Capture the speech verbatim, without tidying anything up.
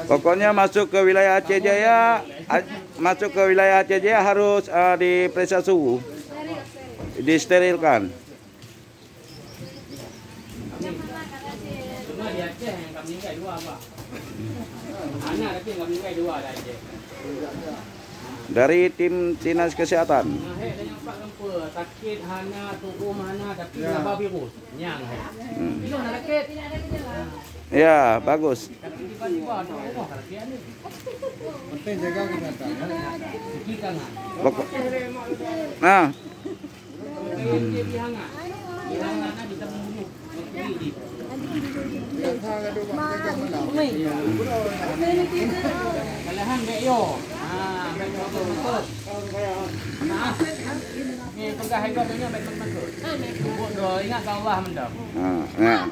Pokoknya masuk ke wilayah Aceh Jaya, a-, masuk ke wilayah Aceh Jaya harus, eh, diperiksa suhu, disterilkan. Cuma di Aceh yang kami tinggal dua, Pak. Anak tapi yang kami tinggal dua ada Aceh. Dari tim Dinas Kesehatan. Nah, hek, dan yang empat lempa, sakit hana, tuum hana, tapi nabah virus. Nyang, hek. Hmm. Ilong hana sakit. Ya, bagus. Tapi tiba-tiba ada rumah sakit ni. Penting jaga kesehatan. Cuci tangan. Pokok-, nah, nah, nah.